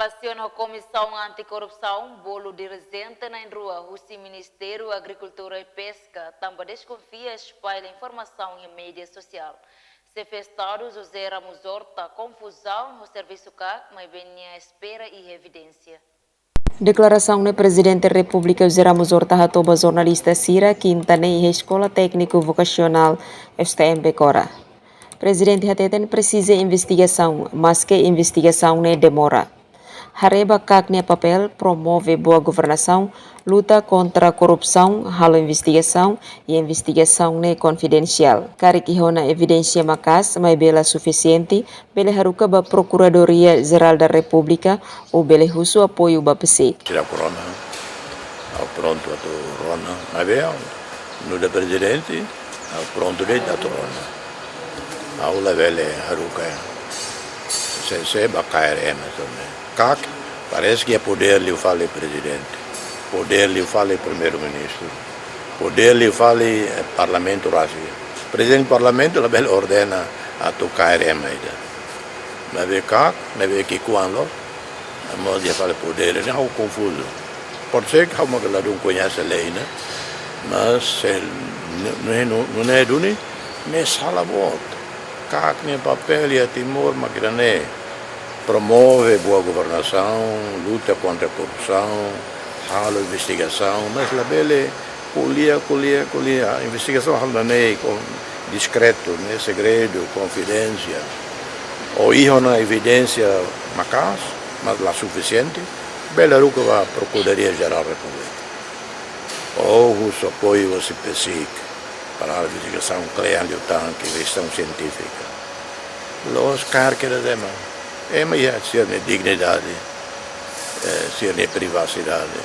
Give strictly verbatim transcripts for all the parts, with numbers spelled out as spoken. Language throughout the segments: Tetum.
Relasiona ho Komisaun Antikorrupsaun, bolu dirijente na'in-rua husi Ministériu Agrikultura i Peska, tanba deskonfia espalla informasaun iha média sosiál. Xefe Estadu José Ramos Horta konfuzaun ho servisu kak, maibé nia espera iha evidénsia. Deklarasaun ne'e Prezidente Repúblika José Ramos Horta hato'o ba jornalista sira kinta ne'e iha Eskola Tékniku Vokasionál S T M Becora. Prezidente hateten presiza investigasaun, maske investigasaun ne'e demora. Haree ba kak nia papél, promove boa governasaun, luta kontra korrupsaun, halo investigasaun, i investigasaun ne'e konfidensiál. Karik iha ona evidénsia maka'as, maibé la sufisiente, bele haruka ba Prokuradoria Jerál da Repúblika, ou bele husu apoiu ba PACIC. Sira ku rona, ha'u prontu atu rona, maibé ha'u nu'udar prezidente, ha'u prontu de'it atu rona. Ha'u labele haruka, se, se ba K R M também. Kak, parese ke podér liu fali prezidente, podér liu fali primeiru-ministru, podér liu fali, eh, parlamentu rasik. Prezidente parlamentu labele ordena atu K R M ida. Maibé kak, maibé ki'ikoan loos, mós iha fali podér, ne'e ha'u konfuzu. Pode ser ke ha'u mak ladún koñese lei ne'e, mas se nu-, nune'e, nu-, nune'e duni, ne'e sala boot. Kak nia papél iha Timor mak ida-ne'e. Promove boa governasaun, luta kontra korrupsaun, halo investigasaun, mas labele ko'alia, ko'alia, ko'alia. Investigasaun halo nune'e, kon-, diskretu, ne'e segredu, konfidénsia. Ou iha ona evidénsia maka'as, mas la sufisiente, bele haruka ba Prokuradoria Jerál Repúblika. Ou husu apoiu husi PACIC, para investigasaun kle'an liután, ke kestaun sientífika. Loos, karik kedas ema. Ema iha sira-nia dignidade, eh, sira-nia privasidade.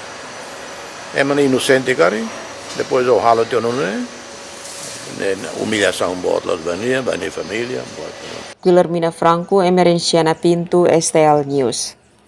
Ema ne'e inosente karik, depois ó halo tiha ona ne'e, ne'e, ne'e umillasaun boot loos ba nia, ba nia família, boot. Guilhermina Franco, Emerenciana Pinto, S T L News.